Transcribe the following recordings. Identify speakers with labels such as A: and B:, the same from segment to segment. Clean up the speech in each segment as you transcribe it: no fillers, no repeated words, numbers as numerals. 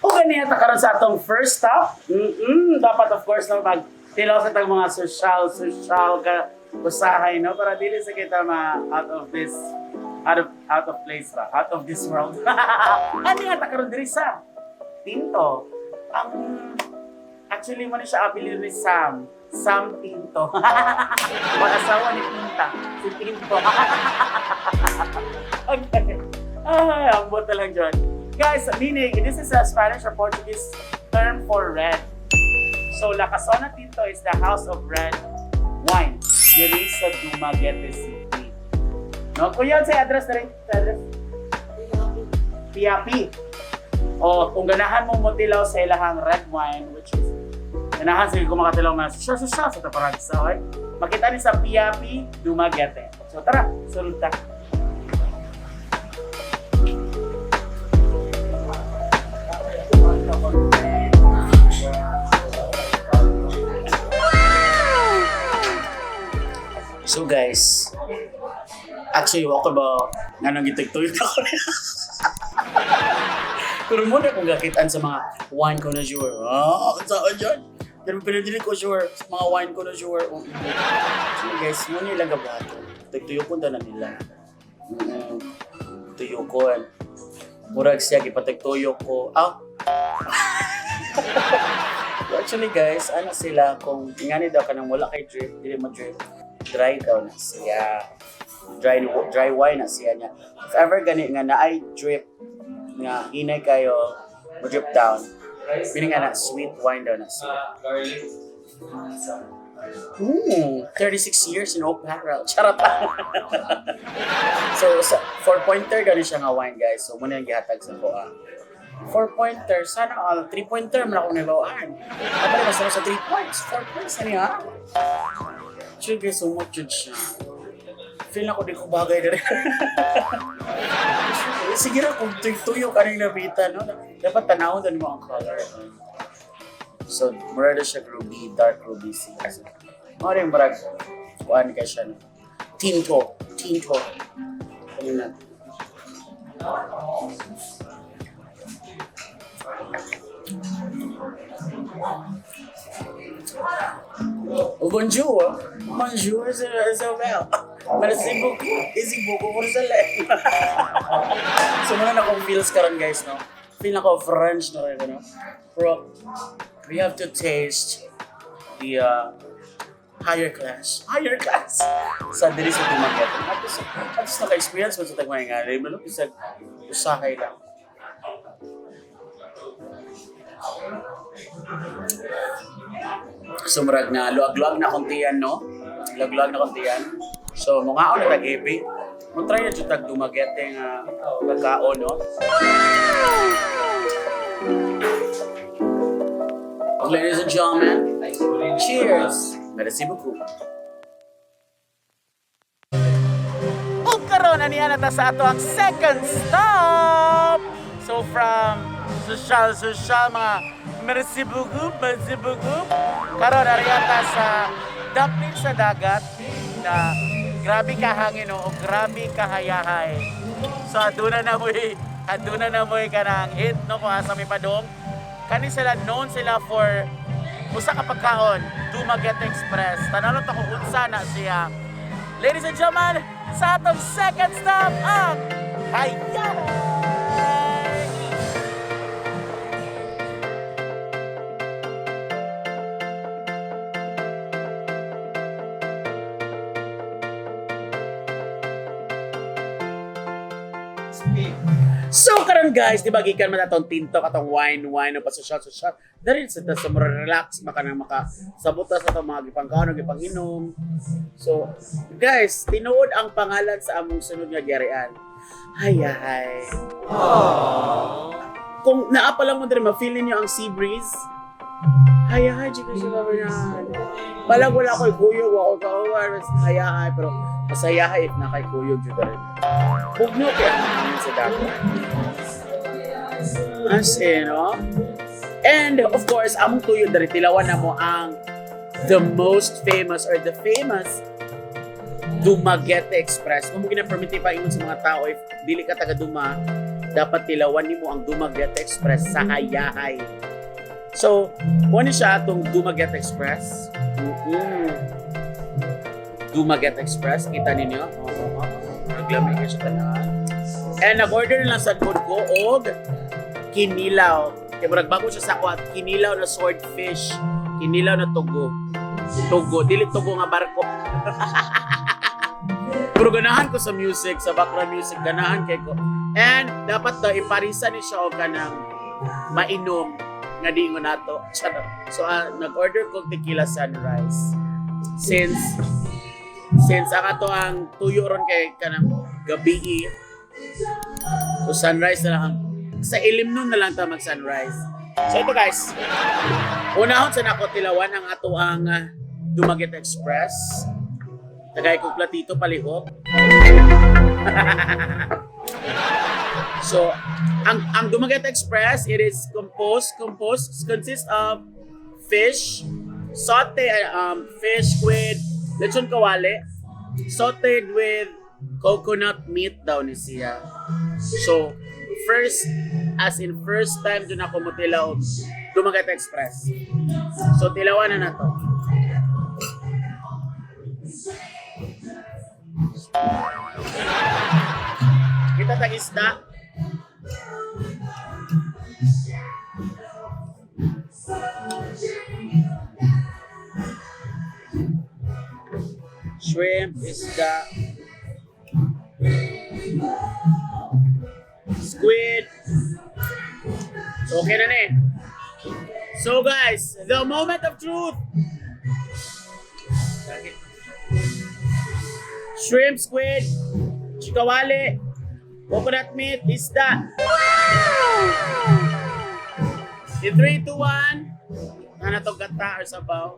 A: O ganyan ta karon sa atong first stop. Dapat of course no pag tilaw sa tag mga social social ka usahay no para dili sa kita ma out of this out of place ra, out of this world. Ano nga ta karon diri sa Tinto. Ang actually mo ni siya apelyido ni Sam. Sam Tinto. Mag-asawa ni Tinta. Si Tinto. Okay. Ay, ambot na lang dyan. Guys, meaning, this is a Spanish or Portuguese term for red. So, La Casona Tinto is the house of red wine. Diri sa Dumaguete City. No? Kuya, sa address na rin. Sa address? Piapi. O, kung ganahan mo motilaw sa ilahang red wine, which is, ganahan sige ko makatilaw nga, siya, siya, siya, sa taparag sa, okay? Makita ni sa Piapi, Dumaguete. So, tara, sulod ta. So guys, actually, ako ba, nga nang gitugtuyot ako. Pero muna kung gakitaan sa mga wine connoisseur. Ah, saan dyan? Pero pinadili ko sure, sa mga wine connoisseur. So guys, muna ilang gabato. Tagtuyokon na nila. Tuyokon. Murag siya, gipatagtuyok ko. Ah! Actually guys, ano sila, kung ingani daw ka nang wala kay drip, dili mo drip, dry daw na siya. Dry, dry wine na siya niya. If ever gani nga na ay drip, nga hinay kayo, mo drip down, meaning nga na sweet wine daw na siya.
B: Garlic.
A: 36 years in oak barrel. Charot. So, sa 4-pointer gani siya nga wine guys. So, muna yung gihatag sa ko ah. 4-pointer, sana all. 3-pointer man ako nabawaan. Kapag mas sa 3 points, 4 points na niya. Actually guys, so much jud siya. Feel ako di ko bagay na rin. Sige ra, kung tuyo ka rin nabita, no? Dapat tanawon din mo ang color. So, mura na siya ruby, dark ruby siya. So, mura yung murag, kuhaan ka siya, no? Tinto. Tinto. Ano na? Oh, bonjour. Bonjour, Isabel. Merci beaucoup. Easy beaucoup pour cela. So, muna na akong feels karon guys, no? Feel na ko French na rin, no? Pero, we have to taste the higher class. Higher class! Sa diri sa Dumaguete. At least naka-experience mo sa tagmay nga. Di ba? Bisag usahay lang. So, murag na luag-luag na kontian, no? Luag-luag na kontian. So, mga na tag-heavy. Mo try na jud tag Dumaguete nga pagkaon, no? Ladies and gentlemen, cheers! Merci beaucoup. Ug karon aniya na ta sa ato ang second stop. So from social social mga merci beaucoup, merci beaucoup. Karon ariya ta sa dapit sa dagat na grabe kahangin no, o grabe kahayahay. So aduna na mo'y kanang hit no kung asa may padong. Kani sila known sila for usa ka pagkaon, Dumaguete Express. Tanawon ta kung unsa na siya. Ladies and gentlemen, sa atong second stop ang Hayahay! So karon guys, di ba gikan man atong tinto katong wine wine o pa social social. Dari sa ta sa mura relax maka na maka sabota sa atong mga gipangkaon o gipanginom. So guys, tinuod ang pangalan sa among sunod nga gyarian. Hayahay. Kung naa pa lang mo diri ma-feel niyo ang sea breeze. Hayahay jud ko siya ba. Balag wala ko'y kuyog, wa ko kahuwar, hayahay pero masayahay if na kay kuyog jud rin. Bugno kay ang hangin sa dagat. As in, no? And of course, among tuyo diri tilawan na mo ang the most famous or the famous Dumaguete Express. Kung mo gina-permit pa ingon sa mga tao if dili ka taga Duma, Dapat tilawan nimo ang Dumaguete Express sa hayahay. So, mao ni siya atong Dumaguete Express. Dumaguete Express, kita ninyo? Oo. Naglami kayo sa tanan. And nag-order na lang sa food ko og kinilaw. Kaya murag bago siya sa ako at kinilaw na swordfish, kinilaw na tugo. Tugo, dili tugo nga barko. Pero ganahan ko sa music, sa background music, ganahan kay ko. And dapat daw iparisa ni siya og kanang mainom nga diingon nato. Charot. So nag-order ko tequila sunrise. Since ang ato ang tuyo ron kay kanang gabi. So sunrise na lang ang sa ilim nun na lang ta mag sunrise. So ito guys. Unahon sa nako tilawan ang ato ang Dumaguete Express. Tagay kong platito palihok. So, ang Dumaguete Express, it is composed consists of fish, saute fish with lechon kawali, sauteed with coconut meat daw ni siya. So, first, as in first time dun ako motilaw Dumaguete Express. So, tilawan na nato. Kita tag isda. Shrimp, isda, squid. So, okay na eh. So guys, the moment of truth. Shrimp, squid, chikawali, coconut meat, isda. In 3, 2, 1, ano to, gata or sabaw?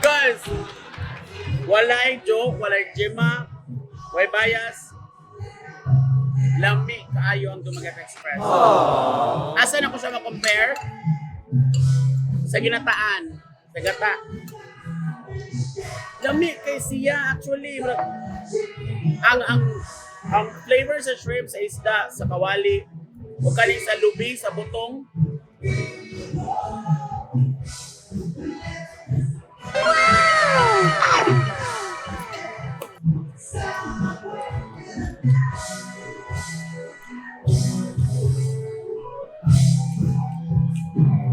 A: Guys, walay joke, walay jema, walay bias. Lami kaayo ang Dumaguete Express. Asa na ko siya ma-compare? Sa ginataan, sa gata. Lami kay siya actually. Ang flavor sa shrimp, sa isda, sa kawali, o kaning sa lubi, sa butong.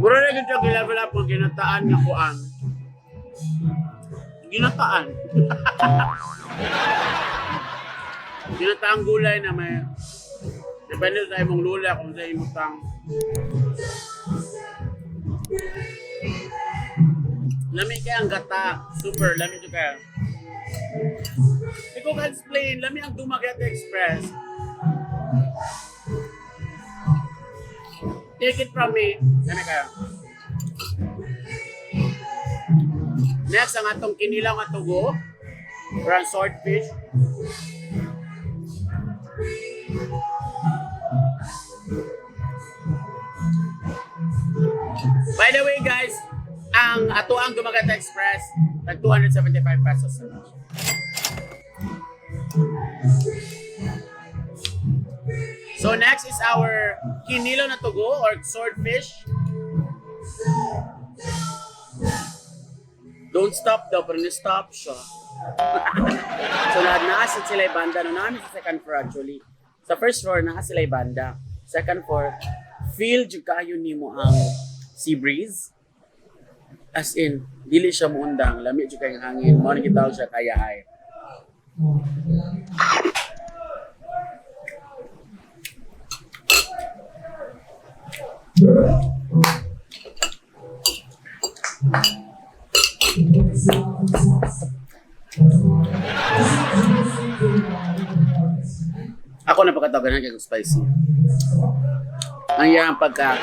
A: Mura na gyud siya gilevel up ang ginataan nga kuan. Ginataan. Ginataang gulay na may depende sa imong lula kung sa imong tang. Lami kay ang gata. Super, lami jud kaya. Ikaw ka explain, lami ang Dumaguete Express. Take it from me. Lami kayo. Next, ang atong kinilaw nga tugo. Or ang swordfish. By the way, guys, ang ato ang Dumaguete Express, nag 275 pesos na lang siya. So next is our kinilaw na tugo or swordfish. Don't stop daw, pero ni-stop siya. So na naa sa sila banda no, naa sa second floor actually. Sa first floor naa sila banda. Second floor, feel jud kaayo nimo ang sea breeze. As in, dili siya muundang, lami jud kay hangin. Mao ni gitawag siya kayahay. Ako na pagkatawagan kay spicy. Ang iyang pagka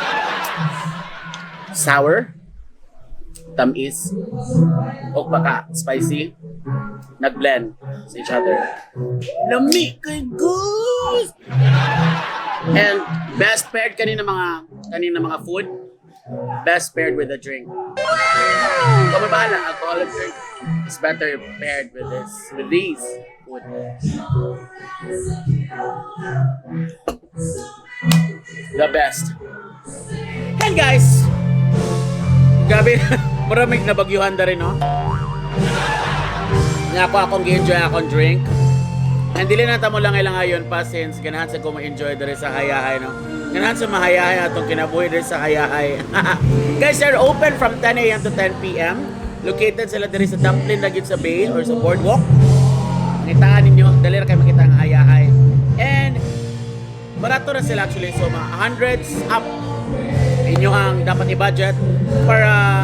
A: sour, tamis, o pagka spicy, nag-blend sa each other. Lami kay goose! And best paired kanina mga food, best paired with a drink. Kung may bahala, alcoholic drink is better paired with this, with these food. The best. And guys, grabe, maraming nabagyuhan na rin, no? Nga ako akong gi-enjoy akong drink. And dili na ta mo lang ilang ngayon pa since ganahan sa ko ma-enjoy diri sa hayahay, no? Ganahan sa mahayahay atong kinabuhi diri sa hayahay. Guys, they're open from 10 a.m. to 10 p.m. Located sila diri sa Dumplin lagi sa bay or sa boardwalk. Ngitaan ninyo, dali ra kay makita ang hayahay. And barato na sila actually, so mga hundreds up inyo ang dapat i-budget para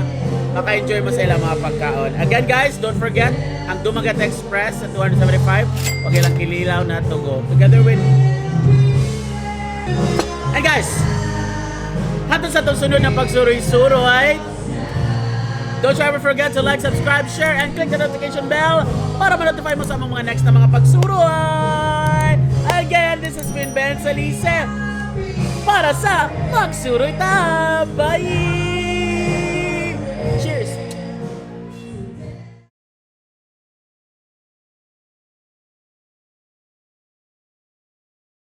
A: maka-enjoy mo sa ilang mga pagkaon. Again guys, don't forget ang Dumaguete Express sa 275. Okay lang kinilaw na to go. Together with. And guys, hantod sa atong sunod na pagsuroy-suroy, don't you ever forget to like, subscribe, share, and click the notification bell para ma-notify mo sa among mga next na mga pagsuroy. Again, this has been Ben Salise para sa Magsuroy Ta. Bye!